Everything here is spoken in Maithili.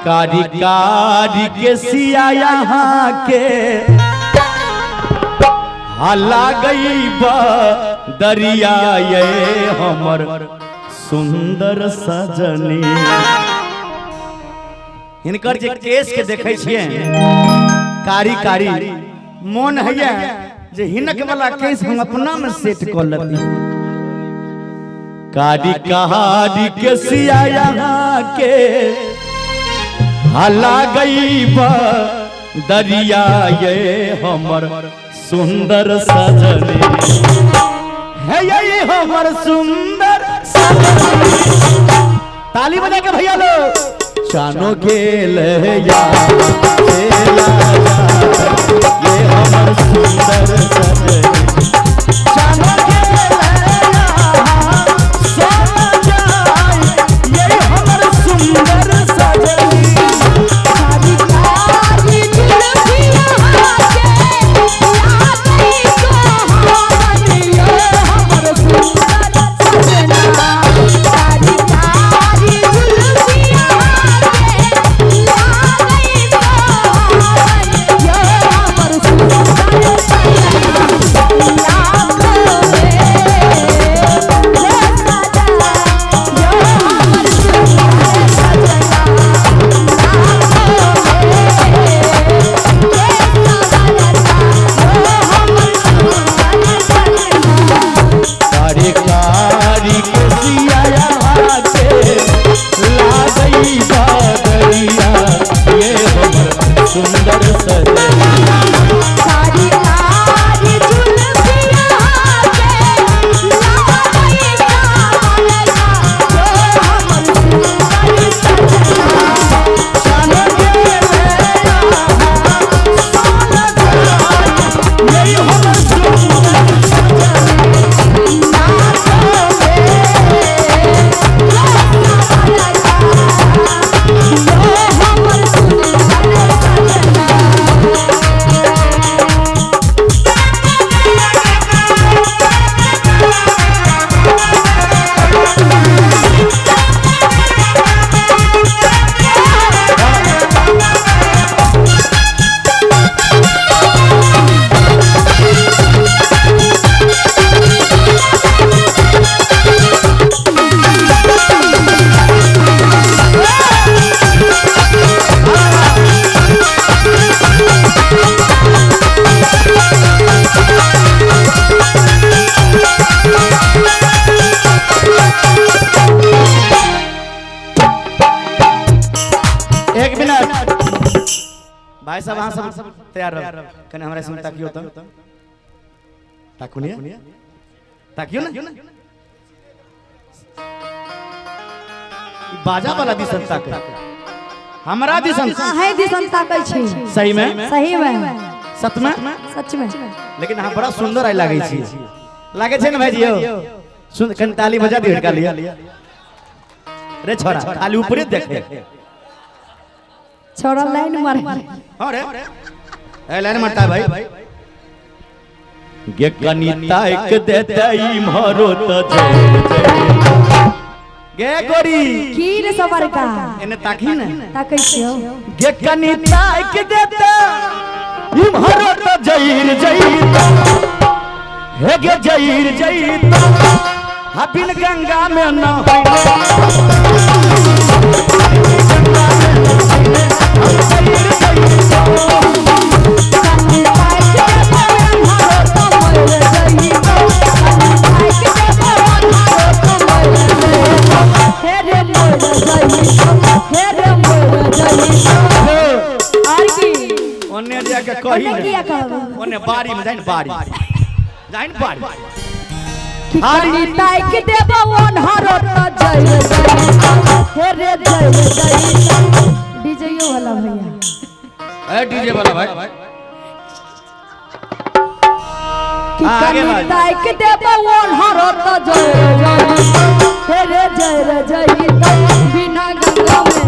कारी कारी के सिया यहाँ के हला गई दरिया ये हमर सुंदर सजनी। हिनकर जे केस के देखै छियै कारी कारी मोन हैया जे हिनक वाला केस हम अपना में सेट क लेती। कारी कारी के सिया यहाँ के हला गई दरिया ये हमर सुंदर सजनी है ये हमर सुंदर सजनी। ताली बजा के भैया लोग चानो गेल या ये हमर सुंदर सजनी। चानो गेल या सोना जाए ये हमर सुंदर सजनी। कारी कारी जुल्फिया के लागई सोहावन ये हमर सुंदर सजना। कारी कारी जुल्फिया के लागई सोहावन ये हमर सुंदर सजना। लाखों में हे सजना ये हमर सुंदर सजना। कारी कारी के सिया यहाँ के लागई दरिया ये हमर सुंदर सजनी। कारी कारी जुल्फिया के लागई सावरता यो हमर सुंदर सजना। चानो गेल सोना जाए ये हमर सुंदर सजनी। लाखों में सावरता यो हमर सुंदर सजना। एक मिनट भाई साहब, अहाँ सब तैयार रहो। कने हमरा सुन ताकियो त ताकू नहीं ताकियो ना बाजा वाला दिसन ताके हमरा दिसन अहें दिसन ताकै छी। सही में सही में सच में सच में। लेकिन अहाँ बड़ा सुंदर आई लागै छी, लागै छै ने भाईजी यौ? सुन कन ताली बजा दियो हिनका लिया रे छोरा खाली ऊपरे देखे छोरा लाइन मारे। हां रे ए लाइन मारता है भाई। गे कनी ताक देतई मोरो त जय जय गे गोरी की रे सबर का एने ताकी ने ताकै छियौ। गे कनी ताक देता इमहरो त जईर जईता हे गे जईर जईता हा बिन गंगा में न होइले गंगा में न होइले हम जईर जईता। कनी ताक देता अन्हारो त मर जइतो। कनी ताक देता अन्हारो त मर जइतो। हे रे मर जइतो हे रे मर जइतो। आर की ओने जाके कही ओने किया कहबै ओने बाड़ी में जाइन बाड़ी जाइन बाड़ी कि कनी ताक देबो अन्हारो त जइर जइतो। हे रे जइर जइतो। डीजेयो वाला भैया ए डीजे वाला भाई कि आगे कनी बाज। ताक देबो अन्हारो त जइर जइतो। हे रे जइर जइतो बिना गंगा में